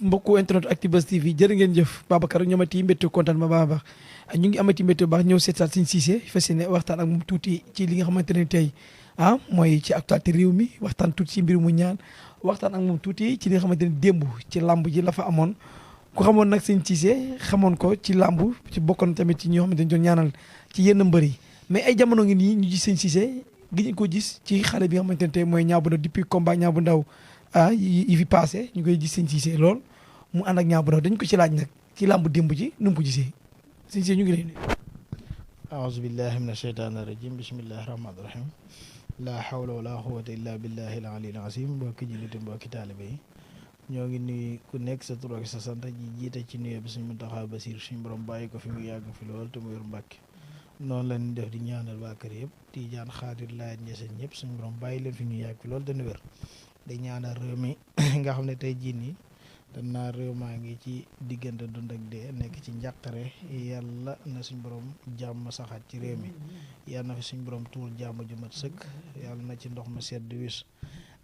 mbokku internet Actubuzz TV jërë ngeen jëf Babacar ñu amati mbégte kontaan ma baax a baax ñu ngi amati mbégte baax ñëw seetaat Serigne Cissé fas yéene waxtaan ak moom tuuti ci li nga xamante ne tey mooy ci actualité réew mi waxtaan tuuti ci mbir mu ñaan waxtaan ak moom tuuti ci li nga xamante ne démb ci làmb ji la fa amoon ku xamoon nag Serigne Cissé xamoon ko ci làmb ci bokkoon tamit ci ñoo xamante ne doon ñaanal ci yenn mbër yi mais ay jamono ngi nii ñu gis Serigne Cissé gi ñu ko gis ci xale bi nga xamante ne tey mooy Niang bu Ndaw depuis combat Niang bu Ndaw yi fi passé ñu koy gis Serigne Cissé lool mu ànd ak Niang bu Ndaw dañ ko ci laaj nag ci làmb démb ji nu mu ko gisee Serigne Cissé ñu ngi lay nuyu. aouzu billahi min asheytaani rajim bismillahi rahmaani rahim laa hawla wala quwwata illa billahi al aliyyil azim mbokki jullit mbokki taalibe yi ñoo ngi nuyu ku nekk sa tur ak sa sant ji jiite ci nuyu bi suñ Muntaxa Basiir suñ borom bàyyi ko fi mu yàgg fi lool te mu yor Mbàkke noonu la ñuy def di ñaanal waa kër yëpp Tijaan Xaadir Laayeen Ñaseen ñëpp suñ borom bàyyi leen fi ñu yàgg fi lool te nu wér di ñaanal réew mi nga xam ne tey jii nii dañ naa réew maa ngi ci diggante dund ak dee nekk ci njàqare yàlla na suñ borom jàmm saxaat ci réew mi yàlla na fi suñ borom tuur jàmm ju mat sëkk yàlla na ci ndox ma sedd wis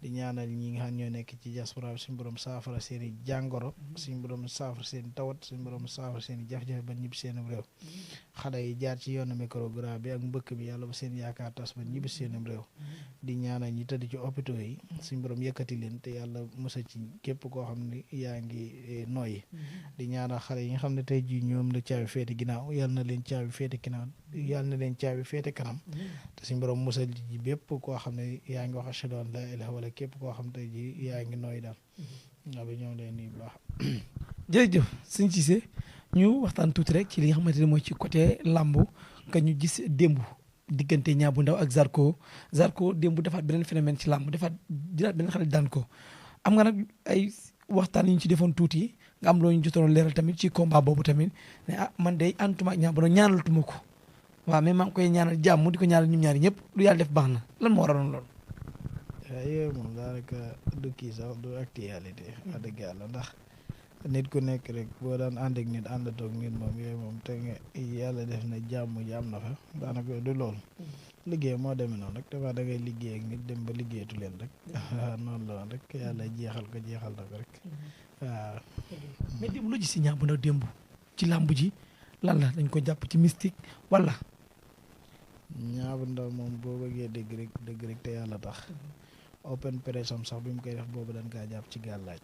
di ñaanal ñi nga xam ñoo nekk ci diaspora bi suñ borom saafara seen i jàngoro suñ borom saafara seen i tawat suñ borom saafara seen i jafe-jafe ba ñibbi seen réew xale yi jaar ci yoonu microgramme bi ak mbëkk bi yàlla ba seen yaakaar tas ba ñibbi seen réew di ñaanal ñi tëdd ci hôpitaux yi suñ borom yëkkati leen te yàlla musa ci képp koo xam ne yaa ngi nooyi di ñaanal xale yi nga xam ne tey jii ñoom la caabi féete ginnaaw yàlla na leen caabi féete ginnaaw yàlla na leen caabi féete kanam te suñ borom musa ci bépp koo xam ne yaa ngi wax ashhadu an laa ilaaha wala képp koo xam tey jii yaa ngi nooy daal nga bi ñoom leen nii bu baax jërëjëf Serigne Cissé ñu waxtaan tuuti rek ci li nga xamante ne mooy ci côté làmb nga ñu gis démb diggante Niang bu Ndaw ak Zarko démb defaat beneen phénomène ci làmb defaat jëlaat beneen xale daan ko am nga nag ay waxtaan yi ñu ci defoon tuuti nga am loo ñu jotoon leeral tamit ci combat boobu tamit ne man day àndutuma ak Niang bu Ndaw ñaanalatuma ko waaw mais maa ngi koy ñaanal jàmm di ko ñaanal ñum ñaari ñëpp lu yàlla def baax na lan moo waraloon loolu. waaw yooyu moom daanaka du kii sax du actualité wax dëgg yàlla ndax nit ku nekk rek boo daan ànd ak nit àndatoog nit moom yooyu moom te nga yàlla def na jàmm ji am na fa daanaka du loolu liggéey moo demee noonu rek dafa da ngay liggéey ak nit dem ba liggéeyatu leen rek waaw noonu la woon rek yàlla jeexal na ko rek waaw. mais démb lu ji si Niang bu Ndaw démb ci làmb ji lan la dañ ko jàpp ci mystique wala. Niang bu Ndaw moom boo bëggee dëgg rek te yàlla tax open press am sax bi mu koy def boobu dañ kaa jàpp ci gàllaaj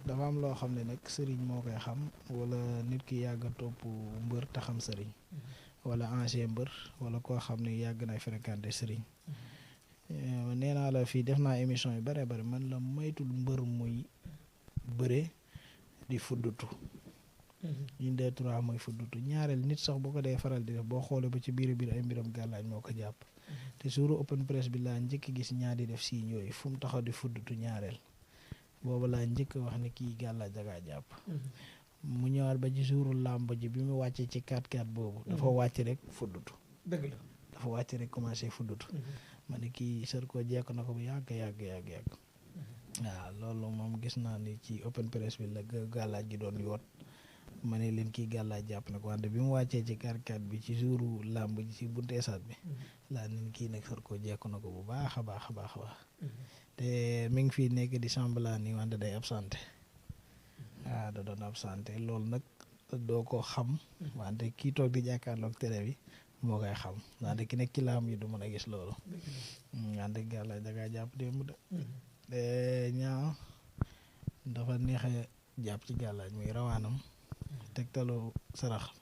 dafa am loo xam ne nag sëriñ moo koy xam wala nit ki yàgg a topp mbër te xam sëriñ wala ancien mbër wala koo xam ne yàgg na fréquenté sëriñ nee naa la fii def naa émission yu bare bare man la maytul mbër muy bëre di fuddutu une deux trois mooy fuddutu ñaareel nit sax boo ko dee faral di def boo xoolee ba ci biir ay mbiram gàllaaj moo ko jàpp te suuru open press bi laa njëkk gis ñaar di def siiñ yooyu fu mu taxaw di fuddutu ñaareel boobu laa njëkk wax ne kii gàllaaj dagaa jàpp mu ñëwaat ba ci suuru làmb ji bi mu wàccee ci 4-4 boobu dafa wàcc rek fuddutu dëgg la dafa wàcc rek commencé fuddutu ma ne kii Zarko jekk na ko bu yàgg waaw loolu moom gis naa ni ci open press bi la gàllaaj gi doon yoot ma ne leen kii gàllaaj jàpp na ko wante bi mu wàccee ci 4-4 bi ci suuru làmb ji ci buntu esaat bi laa nen kii nag Zarko jekk na ko bu baax a baax te mi ngi fii nekk di semblant ni wante day absenté waaw da doon absenté loolu nag doo ko xam wante kii toog di jàkkaarloog télé bi moo koy xam wante ki nekk ci laam yi du mën a gis loolu wante gàllaaj dagaa jàpp démb de Niang dafa neexe jàpp ci gàllaaj muy rawaanam tegtalu sarax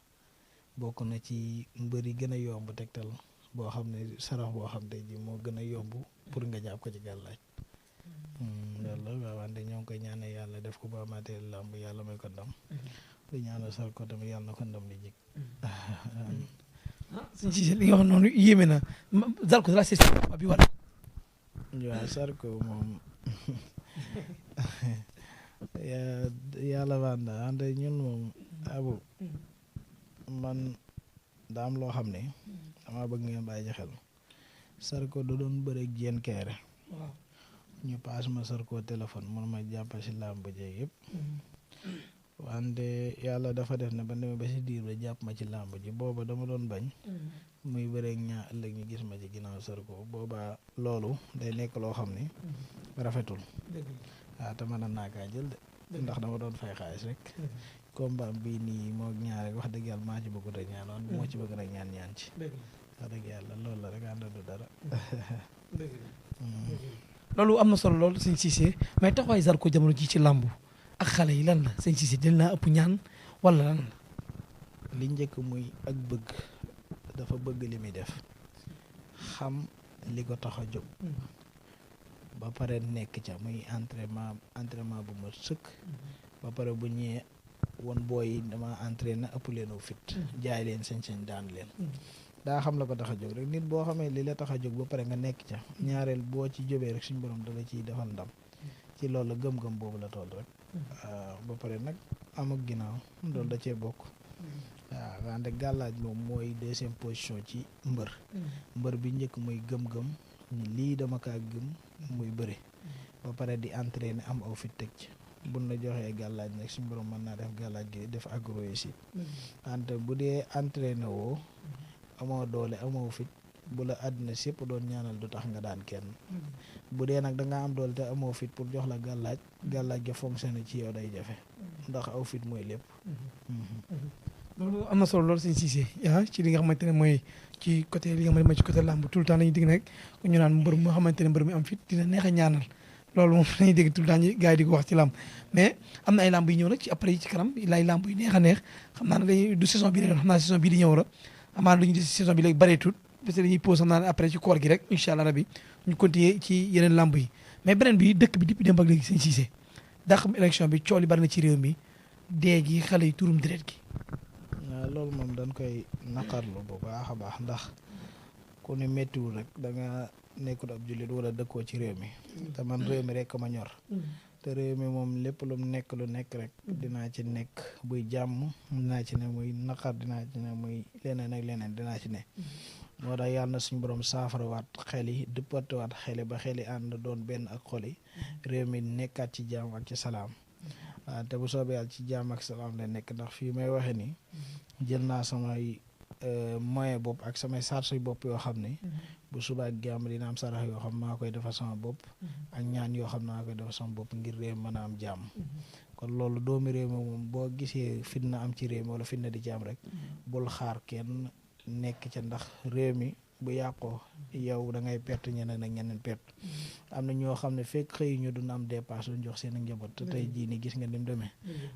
bokk na ci mbër yi gën a yomb tegtal boo xam ne sarax boo xam te ji moo gën a yomb pour nga jàpp ko ci gàllaaj loolu la wante ñoo ngi koy ñaanal yàlla def ko ba amaatee làmb yàlla may ko ndam di ñaanal Zarko tamit yàlla na ko ndam li jik Serigne Cissé li nga wax noonu yéeme na Zarko la seet bi wala. waaw Zarko moom yàlla baax na wante ñun moom abu man daa am loo xam ne dama bëgg ngeen bàyyi xel Zarko da doon bëre Diène Kairé ñu paas ma Zarko téléphone man ma jàppal si làmb ji yëpp wante yàlla dafa def ne ba demee ba si diir ba jàpp ma ci làmb ji booba dama doon bañ muy bëreeg ñaa ëllëg ñu gis ma ci ginnaaw Zarko booba loolu day nekk loo xam ne rafetul waaw te mën naa kaa jël de ndax dama doon fay xaalis rek combat bii nii moo ñaar rek wax dëgg yàlla maa ci bëgg a ñaanoon moo ci bëgg a ñaan ci wax dëgg yàlla loolu la rek ànda du dara loolu am na solo lool sëñ Cissé mais taxawaay Zarko jamono ji ci làmb ak xale yi lan la sëñ Cissé jël naa ëpp ñaan wala lan la li njëkk muy ak bëgg dafa bëgg li muy def xam li ko tax a jóg ba pare nekk ca muy entraînement bu ma sëkk ba pare bu ñëwee won booy yi dama entraîné ëpp leen wu fit jaay leen sañ-sañ daan leen daa xam la ko tax a jóg rek nit boo xamee li la tax a jóg ba pare nga nekk ca ñaareel boo ci jóbee rek suñu borom dala ciy defal ndam ci loolu la gëm-gëm boobu la toll rek waaw ba pare nag am ak ginnaaw loolu da cee bokk waaw wante gàllaaj moom mooy deuxième position ci mbër bi njëkk muy gëm-gëm ni lii dama kaa gëm muy bëri ba pare di entraîner am aw fit teg ci buñ la joxee gàllaaj nag suñu borom mën naa def gàllaaj gi def ak réussite wante bu dee entraîner woo amoo doole amoo fit bu la àddina sépp doon ñaanal du tax nga daan kenn bu dee nag danga am doole te amoo fit pour jox la gàllaaj ga fonctionné ci yow day jafe ndax aw fit mooy lépp loolu am na solo lool sëñ Cissé ci li nga xamante ne mooy ci côté li nga xamante ne mooy ci côté làmb tout le temps dañuy dégg nag ñu naan mbër moo xamante ne mbër mi am fit dina neex a ñaanal loolu moom dañuy dégg tout le temps gars yi di ko wax ci làmb mais am na ay làmb yu ñëw nag ci après yi ci kanam lay làmb yu neex a neex xam naa ne dañuy du saison bii rek xam naa saison bii di ñëw la amaana lu ñu des saison bi léegi bareetul parce que dañuy pause xam naa ne après ci koor gi rek incha allah rabi ñu continuer ci yeneen làmb yi mais beneen bi dëkk bi depuis démb ak léegi sëñ Cissé dàqam élection bi coow li bari na ci réew mi dee gi xale yi turum deret gi waaw loolu moom dañ koy naqarlu bu baax a baax ndax ku ne méttiwul rek da nga nekkul ab jullit wala dëkkoo ci réew mi te man réew mi rek ma ñor te réew mi moom lépp lu nekk rek dinaa ci nekk buy jàmm dinaa ci ne muy naqar dinaa ci ne muy leneen ak leneen dinaa ci ne moo tax yàlla na suñu borom saafarawaat xel yi dëppatiwaat xel yi ba xel yi ànd doon benn ak xol yi réew mi nekkaat ci jàmm ak ci salaam waaw te bu soobee yàlla ci jàmm ak salaam la nekk ndax fii may waxe ni jël naa samay moyen bopp ak samay charge bopp yoo xam ne bu subaa ak jàmm dina am sarax yoo xam maa koy defal sama bopp ak ñaan yoo xam naa koy defal sama bopp ngir réew mën a am jàmm kon loolu doomi réew mi moom boo gisee fitna am ci réew mi wala fitna di ci am rek bul xaar kenn nekk ca ndax réew mi bu yàqoo yow da ngay perte ñeneen ak ñeneen perte am na ñoo xam ne fekk xëy ñu duna am dépasse duñ jox seen njaboot te tey jii ni gis nga ni mu demee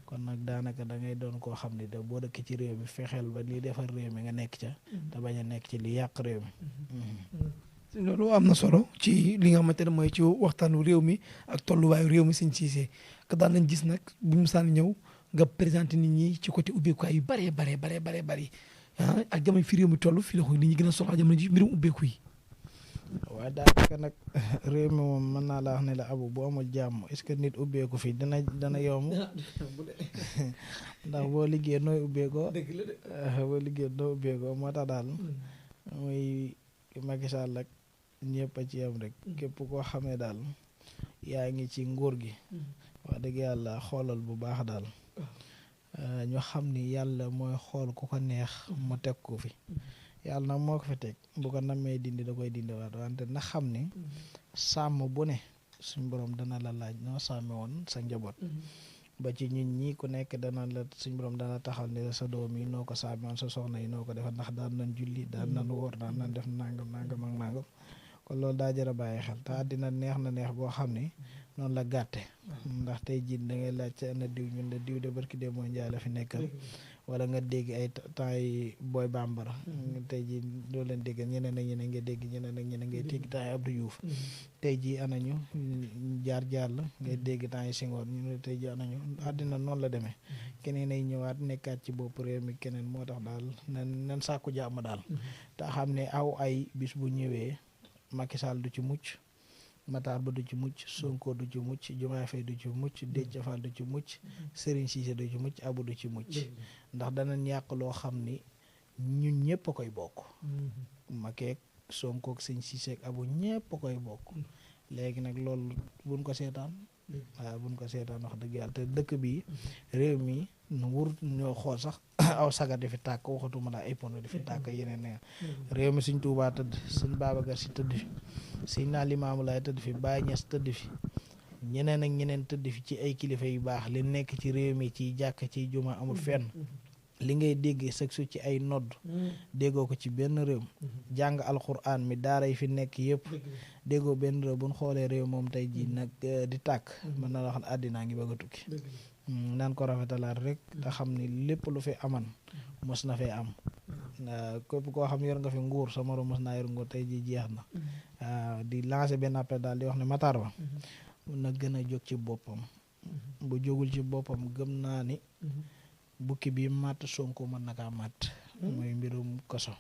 kon nag daanaka da ngay doon koo xam ne da boo dëkk ci réew mi fexeel ba li defar réew mi nga nekk ca te bañ a nekk ci li yàq réew mi loolu am na solo ci li nga xamante ne mooy ci waxtaanu réew mi ak tolluwaayu réew mi sëñ Cissé que daan nañ gis nag bu mu saan ñëw nga présenté nit ñi ci côté ubbeekuwaay yu bëree ak jamono fi réew mi toll fii la ko nit ñi gën a soxla jamono ji mbirum ubbeeku yi waaye daanaka nag réew mi moom mën naa la wax ne la abu bu amul jàmm est-ce que nit ubbeeku fii dana yomb ndax boo liggéey nooy ubbeekoo moo tax daal muy Macky Sall ak ñëpp a ci yam rek képp koo xamee daal yaa ngi ci nguur gi wax dëgg yàlla xoolal bu baax daal ñu xam ni yàlla mooy xool ku ko neex mu teg ko fi yàlla nag moo ko fi teg bu ko namee dindi da koy dindi waat wante na xam ni sàmm bu ne suñ borom dana la laaj noo sàmme woon sa njaboot ba ci ñun ñi ku nekk dana la suñ borom dana taxal ni la sa doom yi noo ko sàmme woon sa soxna yi noo ko defal ndax daan nañ julli daan nañ wóor daan nañ def nangam ak nangam kon loolu daa jar a bàyyi xel te àddina neex na neex boo xam ni noonu la gàtte ndax tey jii da ngay laaj ca na diw ñun la diw de barki de mooy njaay la fi nekkal wala nga dégg ay temps yi booy bambara tey jii doo leen dégg ñeneen ak ñeneen nga dégg ñeneen ak ñeneen ngay dégg temps yi Abdou Diouf tey jii anañu jaar la ngay dégg temps yi Senghor ñu ne tey jii anañu àddina noonu la demee keneen ay ñëwaat nekkaat ci bopp réew mi keneen moo tax daal nan sàkku jàmm daal te xam ne aw ay bis bu ñëwee Macky Sall du ci mucc Matar Ba du ci mucc Sonko du ci mucc Diomaye Faye du ci mucc Déthié Fall du ci mucc Serigne Cissé du ci mucc Abou du ci mucc ndax danañ yàq loo xam ni ñun ñëpp a koy bokk Macky ak Sonko ak Serigne Cissé ak Abou ñëpp a koy bokk léegi nag loolu buñ ko seetaan waaw buñ ko seetaan wax dëgg yàlla te dëkk bi réew mi nu wur ñoo xool sax aw sagar di fi tàkk waxatuma laa ay pono di fi tàkk yeneen ne réew mi Sëñ Tuubaa tëdd Sëñ Babacar Si tëdd fi Sëñ naa Limaamu Laay tëdd fi Baay Ñas tëdd fi ñeneen ak ñeneen tëdd fi ci ay kilifa yu baax li nekk ci réew mi ci jàkk ci juma amul fenn li ngay dégg sëg su ci ay nodd déggoo ko ci benn réew jàng alquran mi daara yi fi nekk yëpp déggoo benn réew bu ñu xoolee réew moom tey ji nag di tàkk mën na la wax ne àddinaa ngi bëgg a tukki naan ko rafetalaat rek te xam ni lépp lu fi aman mos na fee am képp koo xam yor nga fi nguur sa morom mos naa yor nguur tey ji jeex na di lancer benn appel daal di wax ne Matar Ba na gën a jóg ci boppam bu jógul ci boppam gëm naa ni bukki bi màtt Sonko mën na kaa màtt mooy mbirum koso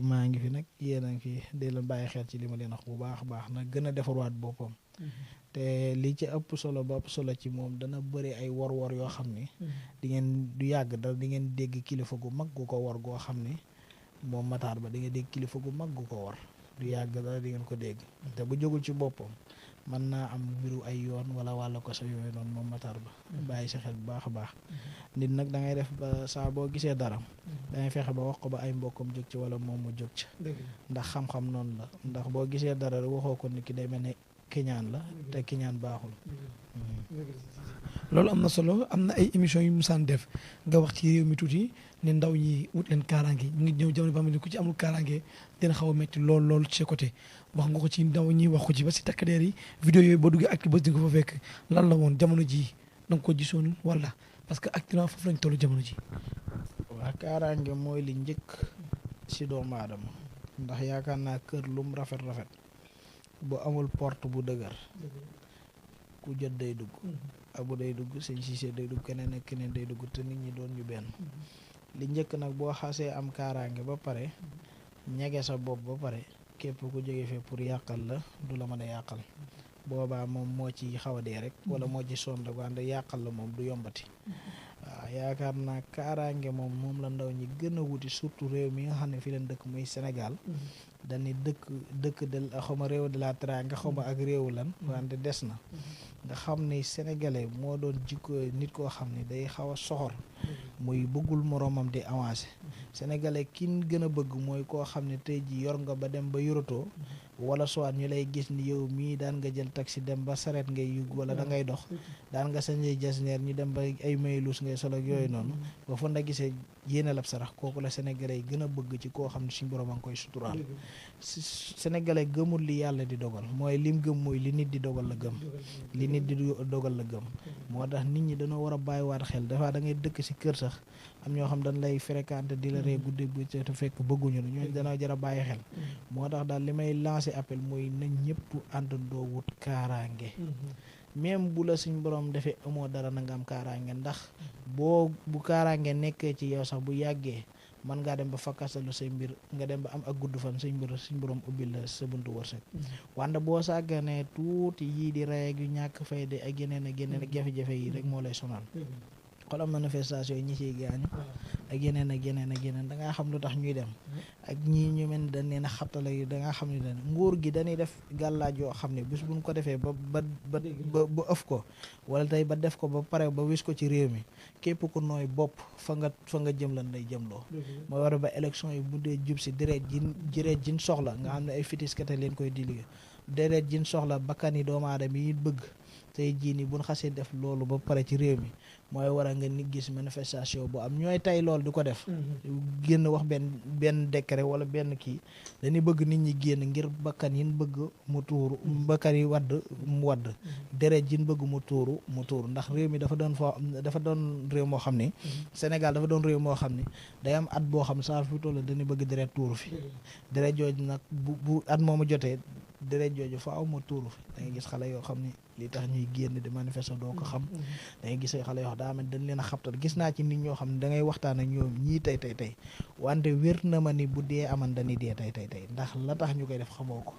maa ngi fi nag yéen a ngi fi di leen bàyyi xel ci li ma leen wax bu baax a baax nag gën a defarwaat boppam te li ci ëpp solo ba ëpp solo ci moom dana bëri ay wor-wor yoo xam ni di ngeen du yàgg da di ngeen dégg kilifa gu mag gu ko war goo xam ni moom Matar Ba di nga dégg kilifa gu mag gu ko war du yàgg dara di ngeen ko dégg te bu jógul ci boppam mën naa am mbiru ay yoon wala wàlla ko sa yooyu noonu moom Matar Ba bàyyi sa xel bu baax a baax nit nag da ngay def ba saa boo gisee dara dangay fexe ba wax ko ba ay mbokkam jóg ci wala moom mu jóg ci ndax xam-xam noonu la ndax boo gisee dara waxoo ko nit ki day mel ne kiñaan la te kiñaan baaxul loolu am na solo am na ay émissions yu musaan def nga wax ci réew mi tuuti ne ndaw ñi wut leen kaaraange ñu ngi ñëw jamono ba xam ne ku ci amul kaaraange dina xaw a métti lool ci côté wax nga ko ci ndaw ñi wax ko ci ba si takk der yi vidéo yooyu boo duggee ak bés di nga fa fekk lan la woon jamono ji da nga ko gisoon wala parce que actuellement foofu lañ toll jamono ji waa kaaraange mooy li njëkk si doomu aadama ndax yaakaar naa kër lum rafet bu amul porte bu dëgër ku jot day dugg abu day dugg sëñ Cissé day dugg keneen ak keneen day dugg te nit ñi doon ñu benn li njëkk nag boo xasee am kaaraange ba pare ñege sa bopp ba pare képp ku jóge fee pour yàqal la du la mën a yàqal boobaa moom moo ci xaw a dee rek wala moo ci sonn rek wante yàqal la moom du yombati waaw yaakaar naa kaaraange moom la ndaw ñi gën a wuti surtout réew mi nga xam ne fi leen dëkk muy Sénégal dañuy dëkk de xawma réew de la Teranga xawma ak réewu lan wante des na nga xam ni sénégalais moo doon jikko nit koo xam ne day xaw a soxor muy bëggul moroomam di avancé sénégalais kin gën a bëgg mooy koo xam ne tey ji yor nga ba dem ba yoratoo wala soit ñu lay gis ni yow mii daan nga jël taxi dem ba saret ngay yugg wala da ngay dox daan nga sañee jasneer ñu dem ba ay maylus ngay solo ak yooyu noonu ba fa nda gisee yéene lab sarax kooku la sénégalais yi gën a bëgg ci koo xam ne suñu borom a ngi koy suturaal sénégalais gëmul li yàlla di dogal mooy lim gëm mooy li nit di dogal la gëm li nit di dogal la gëm moo tax nit ñi dañoo war a bàyyiwaat xel dafa da ngay dëkk si kër sax am ñoo xam dañ lay fréquenté di la ree guddi bu te fekk bëgguñu la ñooñu danoo jar a bàyyi xel moo tax daal li may lancé appel mooy nañ ñëpp àndandoo wut kaaraange même bu la suñ borom defee amoo dara na nga am kaaraange ndax bu kaaraange nekkee ci yow sax bu yàggee man ngaa dem ba fakkasalu say mbir nga dem ba am ak gudd fan suñ borom ubbil la sa buntu wërsëg wante boo sàgganee tuuti yii di rey ak yu ñàkk fayda ak yeneen ak jafe-jafe yi rek moo lay sonal xoolal manifestation yi ñi ciy gaañu ak yeneen da ngaa xam lu tax ñuy dem ak ñii ñu mel dañ leen a xabtale yi da ngaa xam ne dañ nguur gi dañuy def gàllaaj yoo xam ne bis buñ ko defee ba ëf ko wala tey ba def ko ba pare ba wis ko ci réew mi képp ku nooy bopp fa nga jëm lan lay jëmloo mooy war a ba élection yi bu dee jub si deret jin soxla nga xam ne ay fitiskate leen koy dilige deret jin soxla bakkan yi doomu aadama yi bëgg tey jii nii buñ xasee def loolu ba pare ci réew mi mooy war a nga nit gis manifestation bu am ñooy tey loolu di ko def génn wax benn décret wala benn kii dañuy bëgg nit ñi génn ngir bakkan yin bëgg mu tuuru bakkan yi mu wadd deret jin bëgg mu tuuru ndax réew mi dafa doon réew moo xam ni Sénégal dafa doon réew moo xam ni day am at boo xam saa fi toll dañuy bëgg deret tuuru fi deret jooju nag bu at moomu jotee deret jooju faaw ma tuuru fi da ngay gis xale yoo xam ni li tax ñuy génn di manifester doo ko xam da ngay gis ay xale yoo xam daa mel dañ leen a xabtal gis naa ci nit ñoo xam ne da ngay waxtaan ak ñoom ñii tey wante wér na ma ni bu dee aman dañuy dee tey ndax la tax ñu koy def xamoo ko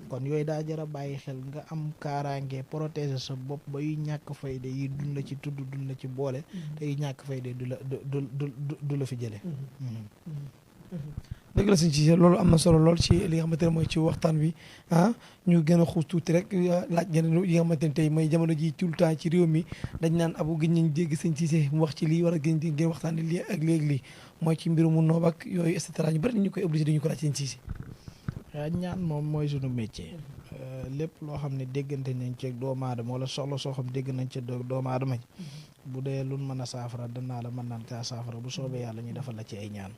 kon yooyu daa jar a bàyyi xel nga am kaaraange protéger sa bopp ba yu ñàkk fayda yi dun la ci tudd dun la ci boole te yu ñàkk fayda du la fi jële dëgg la sëñ Cissé loolu am na solo lool ci li nga xamante ne mooy ci waxtaan wi ñu gën a xuus tuuti rek laaj yeneen yi nga xamante ne tey mooy jamono ji tout le temps ci réew mi dañ naan abu gën nañ dégg sëñ Cissé mu wax ci lii war a gën ngeen waxtaan lii ak léegi lii mooy ci mbiru mu noob ak yooyu et cetera ñu bëri ñu koy obligé dañu ko laaj sëñ Cissé ñaan moom mooy suñu métier lépp loo xam ne déggante nañ ci doomu aadama wala soxla soo xam dégg nañ ci doomu aadama ji bu dee luñ mën a saafara danaa la mën naan kaa saafara bu soobee yàlla ñu defal la ci ay ñaan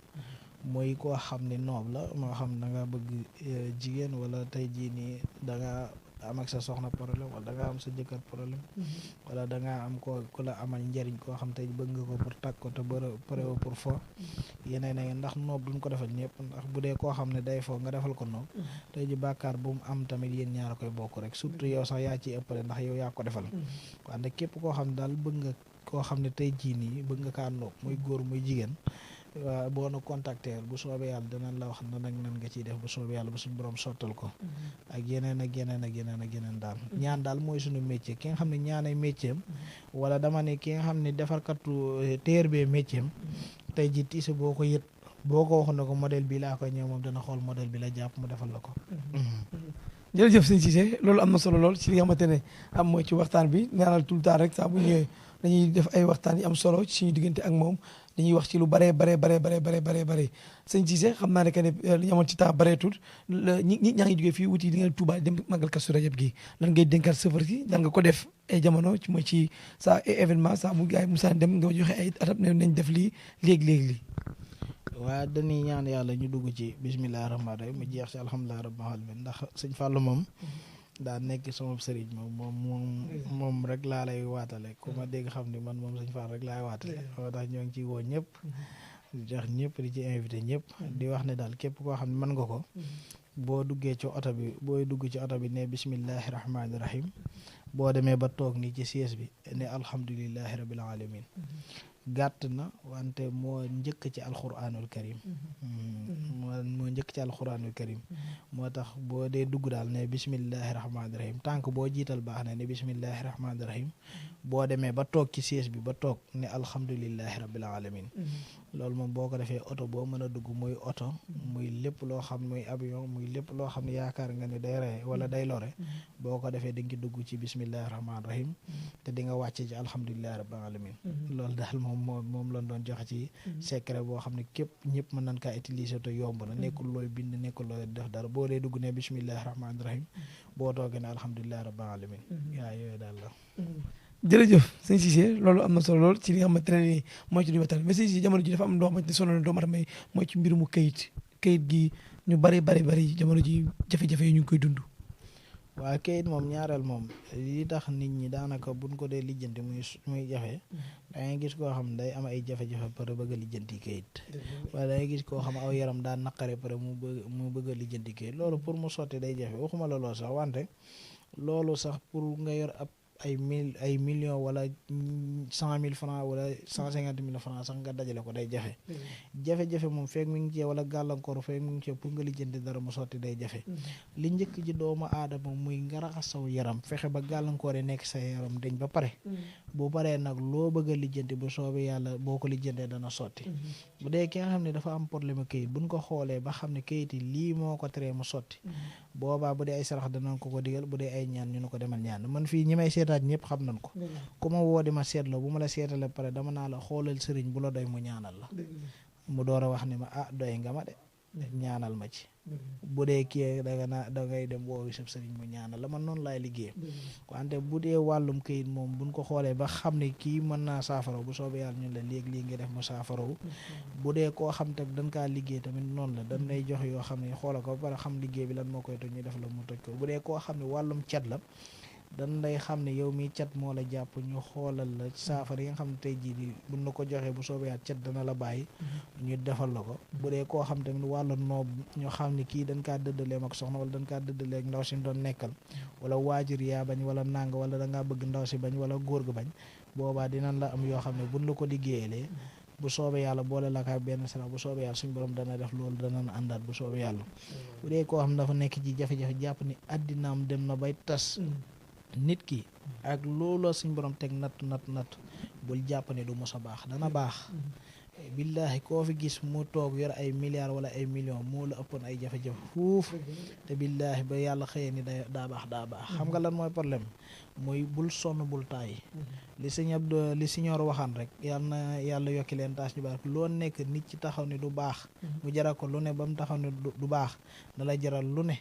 mooy koo xam ne noob la moo xam da nga bëgg jigéen wala tey jii nii da nga am ak sa soxna problème wala da nga am sa jëkkër problème wala da nga am ku la amal njëriñ koo xam tey bëgg nga ko pour takk ko te pare pour fo yeneen a ndax noob duñ ko defal ñëpp ndax bu dee koo xam ne day fo nga defal ko noob tey ji bàkkaar bu mu am tamit yéen ñaar a koy bokk rek surtout yow sax yaa ciy ëppale ndax yow yaa ko defal wante képp koo xam ne daal bëgg nga koo xam ne tey jii nii bëgg nga kaa noob muy góor muy jigéen waaw boo nu contacter bu soobee yàlla danañ la wax nan ak nan nga ciy def bu soobee yàlla ba suñu borom sottal ko ak yeneen ak yeneen ak yeneen ak yeneen daal ñaan daal mooy suñu métier ki nga xam ne ñaanay métier am wala dama ne ki nga xam ne defarkatu téer bee métier am tey ji tiise boo ko yët boo ko waxoon ne ko modèle bi laa koy ñëw moom dana xool modèle bi la jàpp mu defal la ko jërëjëf sëñ Cissé loolu am na solo lool ci li nga xamante ne am mooy ci waxtaan bi ñaanal tout le temps rek saa bu ñëwee dañuy def ay waxtaan yi am solo ci suñu diggante ak moom dañuy wax ci lu bare sëñ Cissé xam naa ne que ne li ñu amoon ci temps bareetul ñi ñaa ngi jógee fii wuti li ngeen Touba dem màggal Kazu Rajab gi lan ngay dénkaat safar si lan nga ko def ay jamono ci mooy ci sa événement sa mu gaay Moussa dem nga joxe ay atab ne nañ def lii léegi lii waa dañuy ñaan yàlla ñu dugg ci bismillahi rahmaani rahim mu jeex ci alhamdulillahi rabbil alamin ndax sëñ Fallou moom daa nekk sama sëriñ moom rek laa lay waatale ku ma dégg xam ni man moom sëñ Fall rek laay waatale moo tax ñoo ngi ciy woo ñëpp di tax ñëpp di ci invité ñëpp di wax ne daal képp koo xam ne mën nga ko boo duggee ci oto bi booy dugg ci oto bi ne bismillahi rahmaani rahim boo demee ba toog nii ci siège bi ne alhamdulillahi rabbil alamin gàtt na wante moo njëkk ci alquranul karim moo njëkk ci alquranul karim moo tax boo dee dugg daal ne bismillahi rahmaani rahim tànk boo jiital baax na ne bismillahi rahmaani rahim boo demee ba toog ci siège bi ba toog ne alhamdulillahi rabbil alamin loolu moom boo ko defee oto boo mën a dugg muy oto muy lépp loo xam muy avion muy lépp loo xam ne yaakaar nga ne day rey wala day lore boo ko defee di nga ci dugg ci bismillahi rahmaani rahim te di nga wàcce ci alhamdulillahi rabbil alamin loolu daal moom lañ doon joxe ci secret boo xam ne képp ñëpp mën nañ kaa utiliser te yomb na nekkul looy bind nekkul looy def dara boo dee dugg ne bismillahi rahmaani rahim boo toogee ne alhamdulillahi rabbil alamin yaa yooyu daal la jërëjëf sëñ Cissé loolu am na solo lool ci li nga xamante ne mooy ci duñu waxtaan mais sëñ Cissé jamono ji dafa am loo xamante ne sonal na doomu aadama mooy ci mbirumu kayit gi ñu bari jamono ji jafe-jafe yi ñu ngi koy dund waa kayit moom ñaareel moom li tax nit ñi daanaka buñ ko dee lijjanti muy jafe da ngay gis koo xam ne day am ay jafe-jafe pare bëgg a lijjanti kayit wala da ngay gis koo xam aw yaram daa naqare pare mu bëgg a lijjanti kayit loolu pour mu sotti day jafe waxuma la loolu sax wante loolu sax pour nga yor ab ay millions wala 100 000 francs wala 150 000 francs sax nga dajale ko day jafe jafe-jafe moom feeg mi ngi cee wala gàllankoor feeg mi ngi cee pour nga lijjanti dara mu sotti day jafe li njëkk ji doomu aadama muy nga raxas saw yaram fexe ba gàllankoor yi nekk sa yaram dañ ba pare bu paree nag loo bëgg a lijjanti bu soobee yàlla boo ko lijjantee dana sotti bu dee ki nga xam ne dafa am problème kayit buñ ko xoolee ba xam ne kayit yi lii moo ko teree mu sotti boobaa bu dee ay sarax danañ ko digal bu dee ay ñaan ñu ne ko demal ñaan man fii ñi may seetaat ñëpp xam nañ ko ku ma woo di ma seetloo bu ma la seetale pare dama naa la xoolal sëriñ bu la doy mu ñaanal la mu door a wax ni ma doy nga ma de ñaanal ma ci bu dee kii dangay dem woowu sab sëriñ mu ñaanal la man noonu laay liggéey wante bu dee wàllum këyit moom buñ ko xoolee ba xam ne kii mën naa saafara bu soobee yàlla ñun la léegi lii nga def mu saafarawu bu dee koo xam te dañ kaa liggéey tamit noonu la dañ lay jox yoo xam ne xoola ko ba pare xam liggéey bi lan moo koy toj ñu def la mu toj ko bu dee koo xam ne wàllum cat la dan lay xam ne yow mi cat moo la jàpp ñu xoolal la saafara yi nga xam ne tey jii di buñ la ko joxee bu soobee yàlla cat dana la bàyyi ñu defal la ko bu dee koo xam tamit wàllu noob ñu xam ne kii dañ kaa dëddaleem ak soxna wala dañ kaa dëddaleeg ndaw si doon nekkal wala waajur yaa bañ wala nàng wala dangaa bëgg ndaw si bañ wala góor ga bañ boobaa dinañ la am yoo xam ne buñ la ko liggéeyalee bu soobee yàlla boole la ka benn sarax bu soobee yàlla suñu borom dana def loolu danañ àndaat bu soobee yàlla bu dee koo xam ne dafa nekk ci jafe-jafe jàpp ni addinaam dem na bay tas nit ki ak looloo suñ borom teg natt bul jàpp ne du mos a baax dana baax billaahi koo fi gis mu toog yor ay milliards wala ay millions moo la ëppoon ay jafe-jafe fuuf te billaahi ba yàlla xëyee ni daa baax xam nga lan mooy problème mooy bul sonn bul taay li siñoor waxaan rek yal na yàlla yokki leen taas ñu baax loo nekk nit ci taxaw ne du baax mu jaral ko lu ne ba mu taxaw ne du baax na la jaral lu ne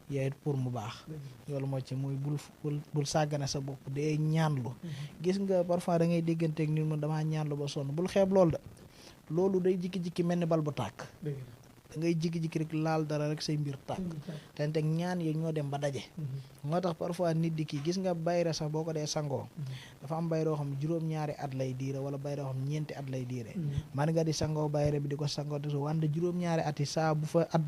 yow it pour mu baax loolu moo ci muy bul sàggane sa bopp dee ñaanlu gis nga parfois da ngay dégganteeg nit mu damaa ñaanlu ba sonn bul xeeb loolu de loolu day jikki-jikki mel ni bal bu tàkk da ngay jikki-jikki rek laal dara rek say mbir tàkk te teg ñaan yi ñoo dem ba daje moo tax parfois nit di kii gis nga bayre sax boo ko dee sangoo dafa am bayroo xam juróom-ñaari at lay diire wala bayroo xam ñeenti at lay diire man nga di sangoo bayre bi di ko sangoo te su wante juróom-ñaari at yi saa bu fa at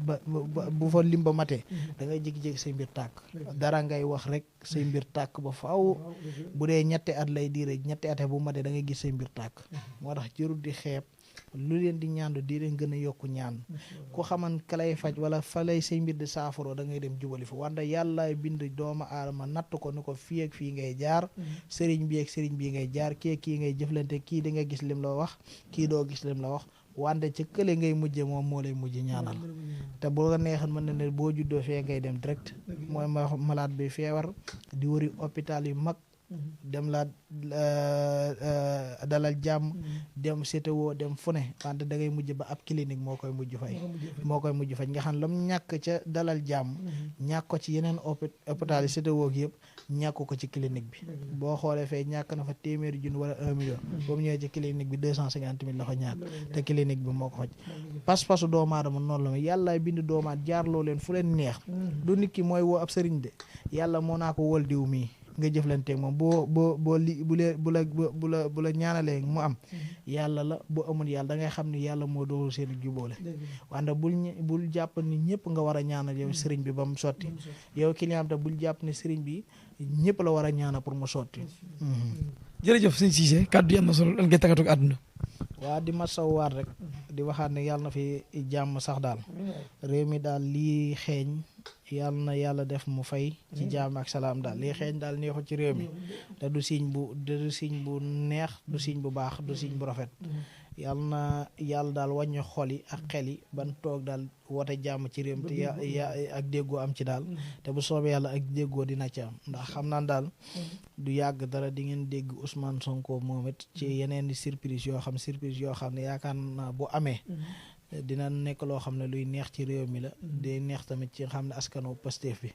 bu fa lim ba matee da ngay jikki-jikki say mbir tàkk dara ngay wax rek say mbir tàkk ba faaw bu dee ñetti at lay diire ñetti at bu matee da ngay gis say mbir tàkk moo tax jërul di xeeb lu leen di ñaandu di leen gën a yokku ñaan ku xaman ka lay faj wala fa lay say mbir di saafaro da ngay dem jubali fa wante yàlla bind doomu aadama natt ko ni ko fii ak fii ngay jaar sëriñ bi ak sëriñ bii ngay jaar kii ngay jëflante kii di nga gis lim la wax kii doo gis lim la wax wante ca kële ngay mujje moom moo lay mujj ñaanal te boo ko neexal mën na ne boo juddoo fee ngay dem direct mooy malade bi feebar di wëri hôpital yu mag dem la dalal jàmm dem CTO dem fu ne wante da ngay mujj ba ab clinique moo koy mujj faj nga xam lam ñàkk ca dalal jàmm ñàkk ko ci yeneen hôpital yi CTO gi yëpp ñàkk ko ci clinique bi boo xoolee fee ñàkk na fa téeméeri junni wala 1 million ba mu ñëwee ci clinique bi 250 000 la ko ñàkk te clinique bi moo ko faj pas-pasu doomu aadama noonu la ma yàlla bind doomaat jaarloo leen fu leen neex du nit ki mooy woo ab sëriñ de yàlla moo naa ko wol diw mii nga jëflanteeg moom bu la ñaanalee mu am yàlla la bu amul yàlla da ngay xam ni yàlla moo doolu seen jubóole wante bul jàpp ni ñëpp nga war a ñaanal yow sëriñ bi ba mu sotti yow client te bul jàpp ne sëriñ bi ñëpp la war a ñaanal pour mu sotti jërëjëf sëñ Cissé kàddu yi am na solo lan ngay tàggatoo ak àdduna waa di masawaat rek di waxaat ne yàlla na fi jàmm sax daal réew mi daal lii xeeñ yàlla na yàlla def mu fay ci jàmm ak salaam daal lii xeeñ daal neexu ci réew mi te du signe bu neex du signe bu baax du signe bu rafet yàlla na yàlla daal wàññi xol yi ak xel yi ban toog daal woote jàmm ci réew mi te ak déggoo am ci daal te bu soobee yàlla ak déggoo dina ci am ndax xam naa daal du yàgg dara di ngeen dégg Ousmane Sonko moom it ci yeneen surprise yoo xam ne yaakaar naa bu amee dina nekk loo xam ne luy neex ci réew mi la day neex tamit ci xam ne askanu Pastef bi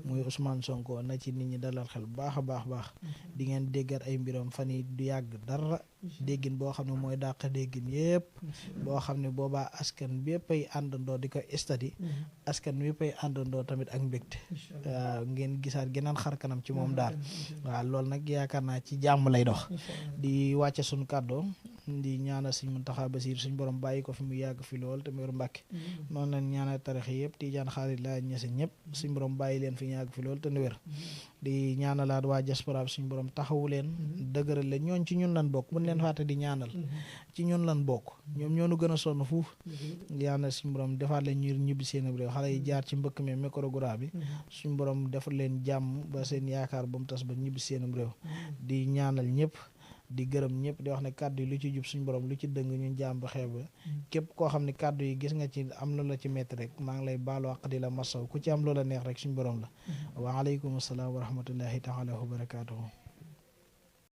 muy Ousmane Sonko na ci nit ñi dalal xel baax a baax di ngeen déggat ay mbiram fan yi du yàgg dara déggin boo xam ne mooy dàq déggin yëpp boo xam ne boobaa askan bépp ay àndandoo di ko estati askan bépp ay àndandoo tamit ak mbégte waaw ngeen gisaat geneen xar kanam ci moom daal waaw loolu nag yaakaar naa ci jàmm lay dox di wàcce suñu kàddoo di ñaanal Sëriñ Muntaxa Basiir suñ borom bàyyi ko fi mu yàgg fi lool te mu yor Mbàkke noonu lañ ñaanal tarix yëpp Tijaan Xaadir laa ñese ñëpp suñ borom bàyyi leen fi ñu yàgg fi lool te nu wér di ñaanalaat waa diaspora bi suñ borom taxawu leen dëgëral leen ñooñ ci ñun lan bokk buñ leen fàtte di ñaanal ci ñun lan bokk ñoom ñoo nu gën a sonn fuuf ñaanal suñ borom defaat leen ñu ñibbi seen réew xale yi jaar ci mbëkk mi microgora bi suñ borom defal leen jàmm ba seen yaakaar ba mu tas ba ñibbi seen réew di ñaanal ñëpp di gërëm ñëpp di wax ne kàddu yi lu ci jub suñ borom lu ci dëng ñu jaam ba xeeb képp koo xam ne kàddu yi gis nga ci am na la ci métti rek maa ngi lay baalu àq di la masaw ku ci am loola neex rek suñ borom la waaleykum salaam wa rahmatullahi taala wa barakaatuhu